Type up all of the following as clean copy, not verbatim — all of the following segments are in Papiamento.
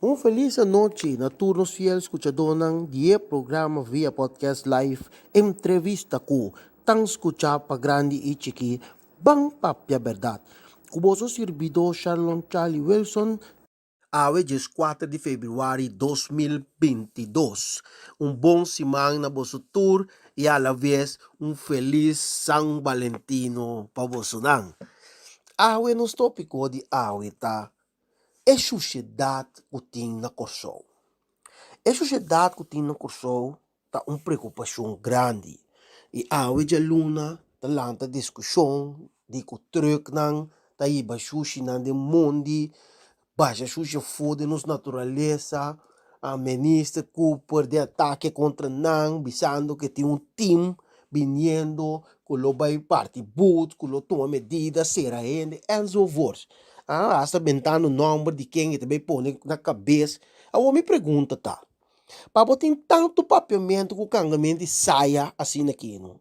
Un felis anochi na tur nos fiel skuchadónan di e programa via podcast live Entrevista ku tan skuchá pa grandi i chikí Ban Papia Bèrdat ku boso sirbidó Sharlon Charlie Wilson. Awe dieskuater di febrüari 2022. Un bon siman na boso tur i alaves un felis San Valentino pa bosonan. Awe nos tópiko di awe ta e shushedat ku tin na Kòrsou. E shushedat ku tin na Kòrsou ta un preokupashon grandi i awe djaluna ta lanta diskushon di ku trùknan ta hiba shushinan den mondi, basha shushi afó den nos naturalesa, Minister Cooper den atake kontra nan bisando ku tin un tim biniendo ku lo bai parti but, ku lo tuma medida, sera hende enzovoorts. Hasta bentando nòmber di ken e ta bai pone na kabes. Awor mi pregunta ta, Pa bo tin tantu papiamentu ku kangamentu di saya asina aki no?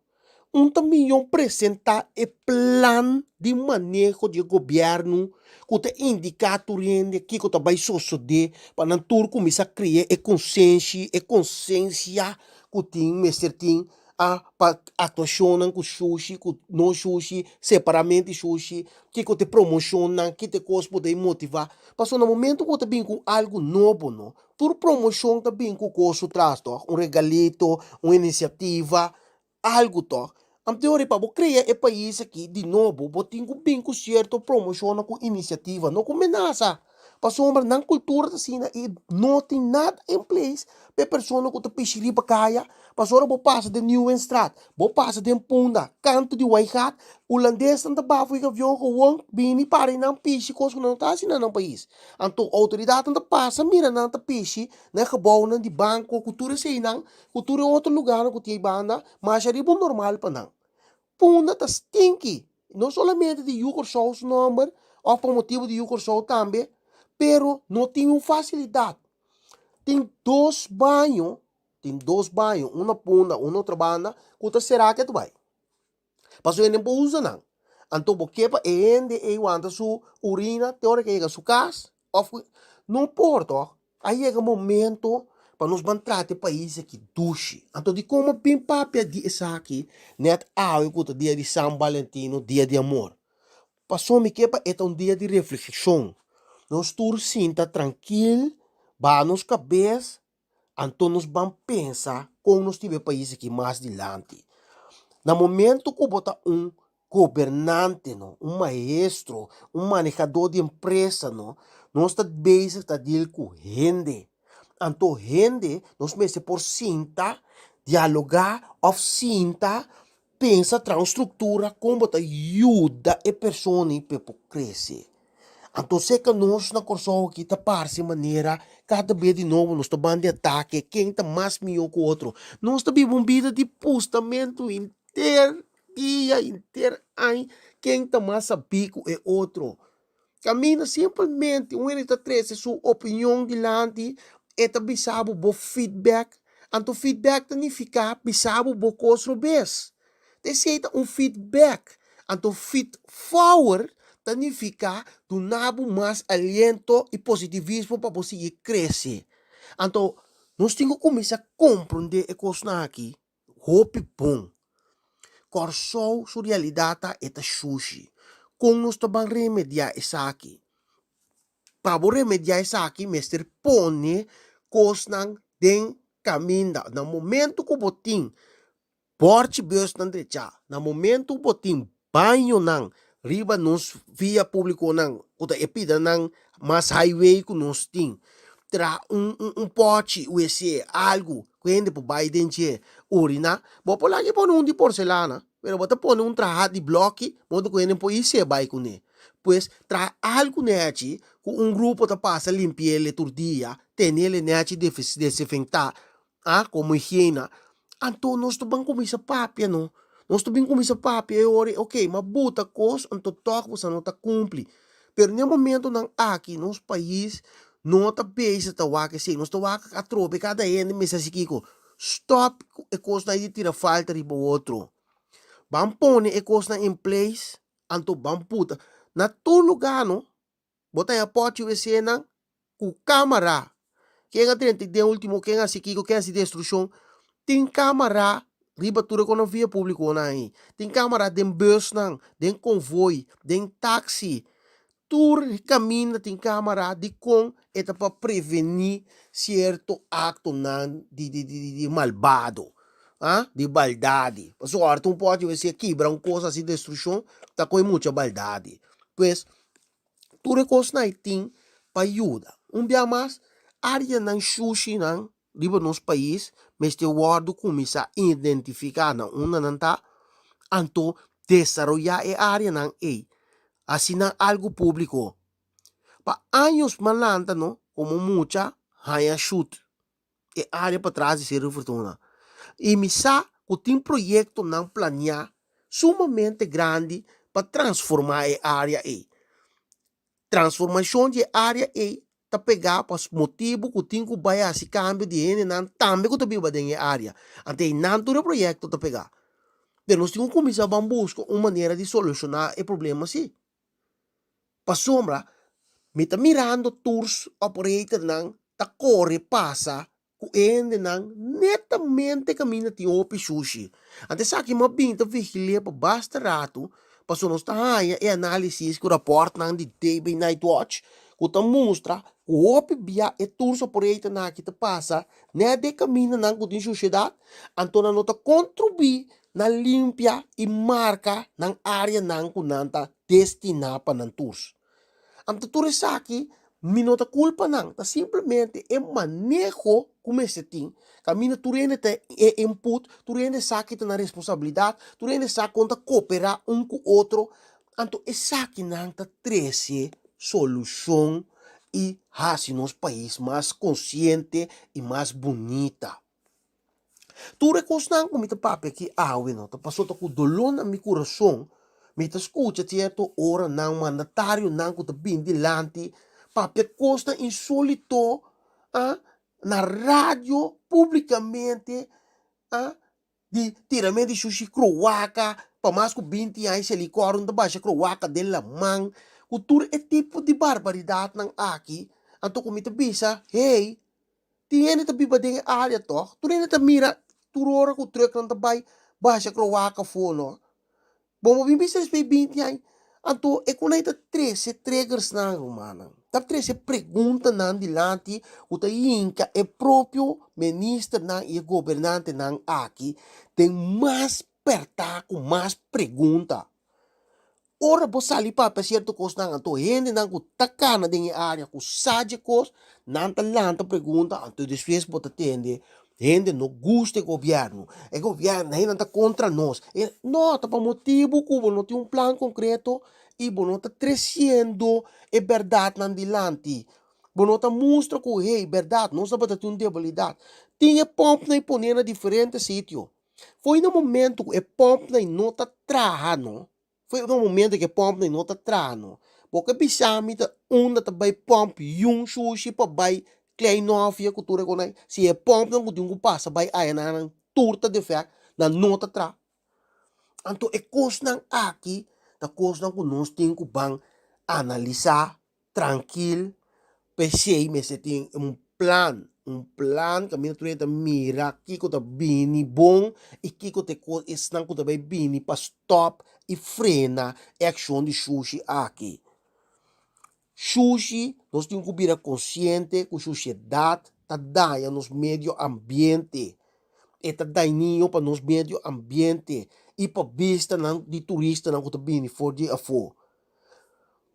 Un ta miyon presentá e plan di maneho di e gobièrnu ku ta indiká tur hende kiko ta bai sosodé pa nan tur kuminsá krea e konsenshi, e konsensia ku tin mester tin a pa aktuashonnan ku shushi ku no shushi, separamentu di shushi, kiko ta e promoshonnan, ki ta e kos ku ta motivá. Pasobra na momentu ku bo ta bin ku algu nobo no, Tur promoshon ta bin ku kos su tras tòg, un regalito, un inisiativa, algu tòg. Anto ora pa bo krea e pais aki di nobo bo tin ku bin ku sierto promoshonnan ku inisiativa, no ku menasa. Pasobra nan kultura ta asina i no tin nada in place pa e persona ku ta pishi riba kaya. Pasobra bo pasa den Nieuwenstraat, bo pasa den Punda, kantu di Waigat, hulandesnan ta baha for di avion gewoon bini para i nan pishi kos ku nan no ta hasi na nan pais. Anto outoridatnan ta pasa mira nan ta pishi na e gebounan di banko ku tur eseinan, ku tur e otro lugarnan ku tin ei banda, masha riba un normal pa nan. Punda ta stinki, no solamente di yu Kòrsou su nòmber òf pa motibu di yu Kòrsou tambe, pero no tin un fasilidat. Tin dos baño, tin dos baño, un na Punda, un na otro banda, ku ta será ke ta bai. Pasobra hende por usa nan. Anto bo ke pa e hende ei wanta su urina te ora ke yega su kas òf no por tòg. A yega momento pa nos ban trata e pais aki dushi. Anto dikon bo bin papia di esaki nèt awe ku ta dia di San Valentino, dia di amor? Pasobra mi ke pa e ta un dia di reflekshon. Nos tur sinta trankil, baha nos kabes Anto nos ban pensa kon nos tin e pais aki mas dilanti. Na momento ku bo ta un gobernante no, un maestro, un manehadó di empresa no, nos ta bezig ta deal ku hende. Anto hende nos mester por sinta, dialogá òf sinta pensa traha un struktura kon bo ta yuda e persona ei pa e por krese. Anto seka nos na Kòrsou aki ta parse manera kada bes di nobo nos ta ban di atake ken ta mas mihó ku otro. Nos ta biba un bida di pustamentu henter dia, henter aña ken ta mas sabí ku e otro. Kaminda simpelmente un hende ta trese su opinion dilanti, e ta bisa bo bo feedback, anto feedback ta nifiká bisa bo bo kos robes. Esei ta un feedback. Anto feed forward ta nifiká duna bo mas aliento i positivismo pa bo sigui krese. Anto nos tin ku kuminsá komprondé e kosnan aki hopi bon. Kòrsou su realidat ta e ta shushi. Kon nos ta ban remediá esaki? Pa bo remediá esaki mester pone kosnan den kaminda. Na momento ku bo tin Bòrchi bùsnan drechá. Na momentu bo tin bañonan riba nos via públikonan ku ta e pidanan mas highway ku nos tin, traha un un pòchi wc algu ku hende por bai den dje uriná. Bo por laga e pone un di porselana, pero bo ta pone un traha di blòki modo ku hende por isé bai kuné. Pues traha algu nèchi ku un grupo ta pasa limpi'el tur dia, tenel nèchi desinfektá. Ah, komo higiena. Anto nos ta ban kuminsá papia no. Nos ta bin kuminsá papia e ora ei, ok, m'a buta kos, anto tòg boso no ta kumpli. Pero den e momentonan aki nos pais no ta bezig ta wak esei. Nos ta wak atrobe kada hende mester hasi kiko? Stòp ku e kosnan ei di tira falta riba otro. Ban pone e kosnan in place, anto ban buta. Na tur lugá no, bo ta haña pòchi wc-nan ku kámara. Ken a drenta den ultimo, ken a hasi kiko, ken a hasi destrukshon. Tin kamara riba tur e konan via públikonan ei. Tin kamara den busnan, den konvoi, den taksi. Tur kaminda tin kamara dikon e ta pa prevení sierto aktonan di di di di malbado, ah, di baldadi. Pasobra ora ta un pòchi wes si a kibra un kos hasi destrukshon ta kohe mucha baldadi. Pues tur e kosnan ei tin pa yuda. Un bia mas áreanan shushinan riba nos pais mester wòrdu kuminsá identifiká na unda nan ta, anto desaroyá e áreanan ei, hasi nan algu públiko. Pa años mi a lanta no komo mucha haña shut e área patras di Seru Fortuna i mi sa ku tin proyektonan planiá sumamente grandi pa transformá e área ei. Transformashon di e área ei ta pegá pa motibu ku tin ku bai hasi kambio di hendenan tambe ku ta biba den e área. Anto einan tur e proyekto ta pegá. Pero nos tin ku kuminsá ban buska un manera di solushoná e problema si. Pasobra mi ta mirando tours operatornan ta kore pasa ku e hendenan netamente kaminda tin hopi shushi. Anto esaki mi a bin ta vigil'é pa basta ratu pasobra nos ta haña e análisis ku rapòrtnan di DB Nightwatch ku ta mustra ku hopi bia e tours operatornan aki ta pasa nèt den kamindanan ku tin shushedat, anto nan no ta kontribuí na limpia i marka nan áreanan ku nan ta destiná pa nan tours. Anto tur esaki mi no ta culpa nan, ta simplemente e maneho cu mester tin, caminda tur hende ta e input, tur hende sa ki ta nan responsabilidad, tur hende sa con ta coopera un cu otro, anto esakinan ta trece solucion y haci nos pais mas consciente y mas bunita. Tur e kosnan ku mi ta papia aki awe no ta pasobra ku doló na mi kurason mi ta skucha sierto oranan mandatarionan ku ta bini dilanti papia kosnan insólito ah na radio públikamente ah di tiramento di shushi krowaka pa mas ku binti aña selikòr no ta basha krowaka den laman ku tur e tipo di barbaridatnan aki anto ku mi ta bisa hey. Tin hende ta biba den e área tòg? Tur hende ta mira tur ora ku trùknan ta bai basha kloaka afó no. Bo por bin bisa despues di binti aña. Anto e kon ei ta trese triggersnan rumannan. Ta trese preguntanan dilanti ku ta hinka e propio ministernan i e gobernantenan aki den mas pèrtá ku mas pregunta. Ora bo sali papia sierto kosnan anto hendenan ku ta kana den e área ku sa dje kos nan ta lanta pregunta anto despues bo ta tende hende no gusta e gobièrnu e gobièrnu hendenan ta kontra nos no ta pa motibu ku bo no tin un plan konkreto i bo no ta tresiendo e bèrdatnan dilanti bo no ta mustra ku hey bèrdat nos tabata tin un debilidat tin e pòmpnan i pone na diferente sitio. Foi na momento ku e pòmpnan no ta traha no, foi na momento ku e pòmpnan no ta traha no, bo ke bisa mi ta unda ta bai pòmp yun shushi pa bai Klein Nòfia ku tur e konai, si e pòmpnan ku tin ku pasa bai ayanan tur ta defèkt, nan no ta traha. Anto e kosnan aki ta kosnan ku nos tin ku ban analisá trankil, p'esei mester tin un plan, un plan kaminda tur hende ta mira kiko ta bini bon i kiko ta e kos esnan ku ta bai bini pa stòp i frena e akshon di shushi aki. Shushi, nos tin ku bira konsiente ku shushedat ta daña nos medio ambiente, e ta dañino pa nos medio ambiente i pa bistanan di turistanan ku ta bini for di afó.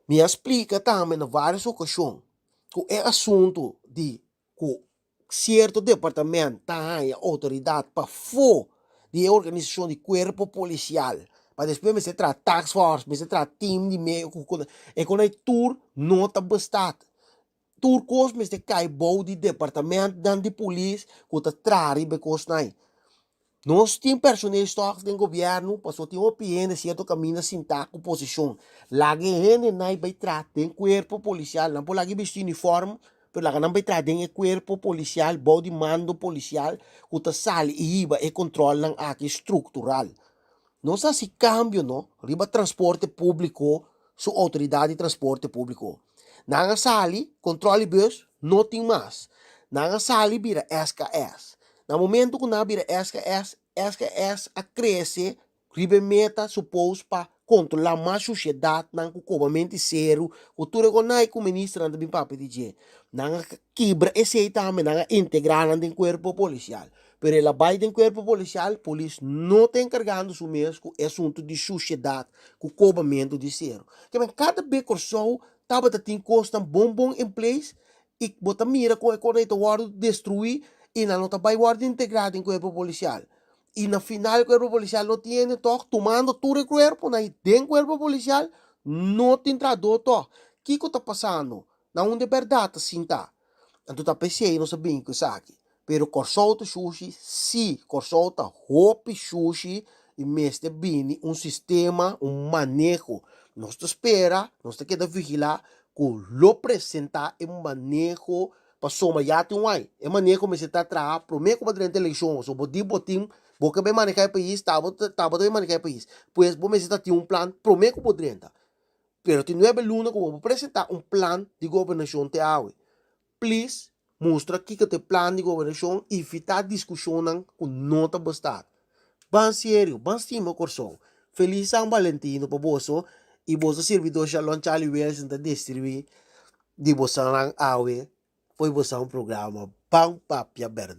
Mi a splika tambe na vários okashon ku e asuntu di ku sierto departamènt ta haña outoridat pafó di e organisashon di kuerpo polisial pa despues mester traha task force, mester traha tim di medio ku e kon ei tur no ta bestat. Tur kos mester kai bou di departamentnan di polis ku ta traha riba e kosnan ei. Nos tin personeelstòf den gobièrnu pasobra tin hopi hende sierto kaminda sintá ku posishon. Laga e hendenan ei bai traha den kuerpo polisial. Nan por laga e bisti unifòrm pero laga nan bai traha den e kuerpo polisial bou di mando polisial ku ta sali i hiba e kòntròlnan aki struktural. Nos a hasi kambio no riba transporte públiko su outoridat di transporte públiko. Nan a sali, kòntròl di bùs no tin mas. Nan a sali bira SKS. Na momento ku nan a bira SKS, SKS a krese riba e meta supos pa kontrolá mas shushedatnan ku kobamenti seru, ku tur e konai ku ministernan ta bin papia di dje. Nan a kibra esei tambe, nan a integrá nan den kuerpo polisial. Pero el a bai den kuerpo polisial, polis no ta enkargando su mes ku e asuntu di shushedat, ku kobamentu di seru. Ke men kada be Kòrsou tabata tin kosnan bon bon in place i bo ta mira kon e konai ta wòrdu destruí i nan no ta bai wòrdu integrá den kuerpo polisial. I na final kuerpo polisial no tiene tòg, tumando tur e kuerponan ei den kuerpo polisial no tin trahadó tòg. Kiko ta pasando? Na unda e bèrdat ta sinta? Anto ta p'esei nos a bini ku esaki. Pero Kòrsou ta shushi? Sí, Kòrsou ta hopi shushi i mester bini un sistema, un maneho. Nos ta spera, nos ta keda vigilá ku lo presentá e maneho pasobra ya tin un ai. E maneho mester ta traha promé ku bo drenta elekshon. Pasobra bo di bo tin, bo ke bai manehá e pais, ta bo ta bo ta bai manehá e pais. Pues bo mester ta tin un plan promé ku bo drenta. Pero tin nuebe luna ku bo por presentá un plan di gobernashon te awe. Please mustra kiko ta e plan di gobernashon i evitá diskushonnan ku no ta basta. Ban serio, ban stima Kòrsou. Felis San Valentino pa boso i boso sirbidó Shalon Charlie Wilson ta distribuí di bosonan awe fo'i boso programa Ban Papia Bèrdat.